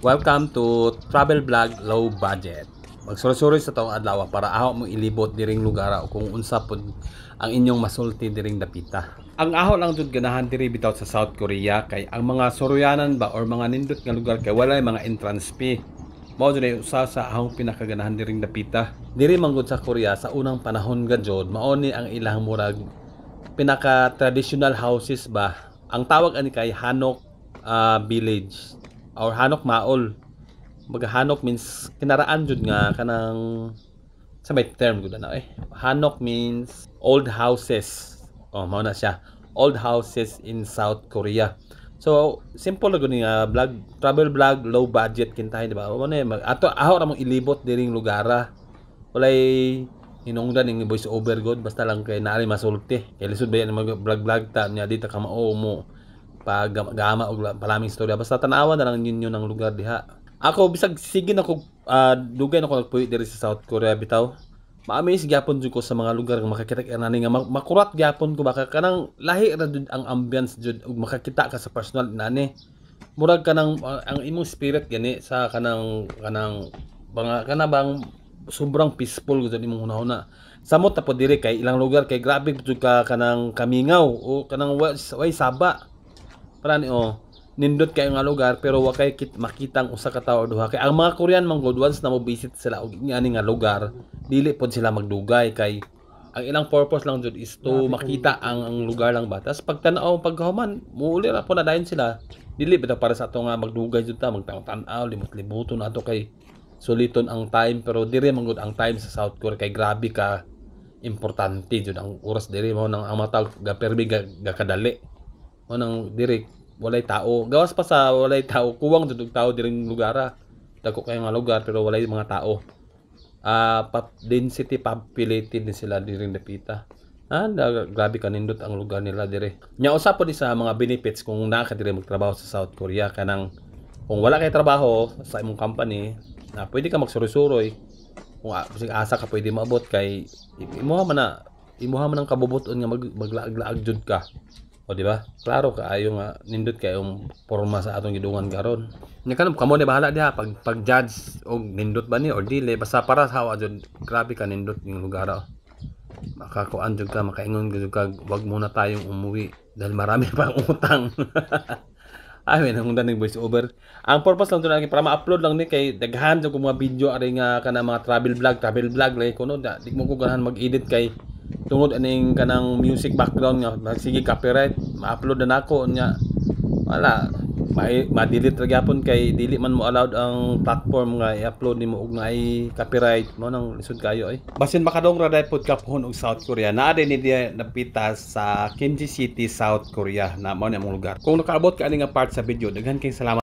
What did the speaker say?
Welcome to Travel Vlog Low Budget. Magsuroy-suroy sa taong adlaw para aho mo ilibot diring lugar o kung unsa pod ang inyong masulti diring dapita. Ang aho lang jud ganahan diri bitaw sa South Korea kay ang mga suroyanan ba or mga nindot nga lugar kay walay mga entrance fee. Mao jud ay usa sa ahong pinakaganahan diring dapita. Diri man gud sa Korea sa unang panahon ga jud, mao ni ang ilang murag pinaka traditional houses ba. Ang tawag ani kay Hanok village or Hanok Maol. Baga Hanok means kinaraan jud nga kanang sa may term gud na eh. Hanok means old houses. Oh, mao na siya. Old houses in South Korea. So, simple lang gud ni nga vlog, travel vlog, low budget kintahay, di ba? Mao na mag ato aho ra mong ilibot diring lugara. Walay hinungdan ning voice over god, basta lang kay naari masulti. Kay lisod ba yan mag vlog vlog ta nya di ta ka mao mo pag gama og palaming istorya, basta tanawa na lang ninyo ng lugar diha. Ako bisag sige na ko dugay na ko nagpuyo diri sa South Korea bitaw. Ma-amaze gyapon jud ko sa mga lugar nga makakita ka nani nga makurat gyapon ko baka kanang lahi ra jud ang ambience jud ug makakita ka sa personal nani. Murag kanang ang imong spirit gani sa kanang kanang mga kana bang sobrang peaceful gud imong hunahuna. Samot na po diri kay ilang lugar kay grabe jud ka kanang kamingaw o kanang way saba. Para ni oh, nindot kayo nga lugar pero wa kay makitang usa ka tawo o duha kay ang mga Korean man gud, once na mo visit sila og ngani nga lugar, dili pod sila magdugay kay ang ilang purpose lang jud is to makita ang lugar lang ba. Tas pagtan-aw, pagkahuman, muuli ra po na dayon sila. Dili bitaw para sa ato nga magdugay jud ta, magtan-tanaw, limot-libuton ato kay suliton ang time, pero diri man gud ang time sa South Korea kay grabe ka importante jud ang oras diri. Mao nang ang mga tao ga permi ga kadali. Mao nang diri walay tao. Gawas pa sa walay tao, kuwang jud og tao diring lugar. Dako kayo nga lugar pero walay mga tao. Density populated din sila diring dapita. Grabe ka nindot ang lugar nila dire. Nya usa po ni sa mga benefits kung naa ka diri magtrabaho sa South Korea, kanang kung wala kay trabaho sa imong company, na pwede ka magsuroy-suroy. Kung bisag asa ka pwede maabot kay imuha man na imuha man ang kabubuton nga maglaag-laag jud ka. O di ba? Klaro kaayo nga nindot kayong porma sa atong gidungan karon. Nya kanang kamo ni bahala diha pag pag-judge og nindot ba ni or dili, basta para sa hawa jud grabe ka nindot yung lugar. Oh. Makakuan jud ka, makaingon jud ka, wag muna tayong umuwi dahil marami pang utang. Ay, may nangunda ng voice over. Ang purpose lang to para ma-upload lang ni kay daghan jud ko mga video ari nga kana mga travel vlog lagi kuno da. Di mo ko ganahan mag-edit kay tungod aning kanang music background nga sige copyright, ma-upload na nako nya wala ma-delete ra gyapon kay dili man mo allowed ang platform nga i-upload nimo og naay copyright. Mo nang lisod kayo ay basin makadong ra dai pod ka puhon og South Korea. Naa din ni diya napita sa Kimji City, South Korea na mao ni among lugar. Kung nakaabot ka ani nga part sa video, daghan kay salamat.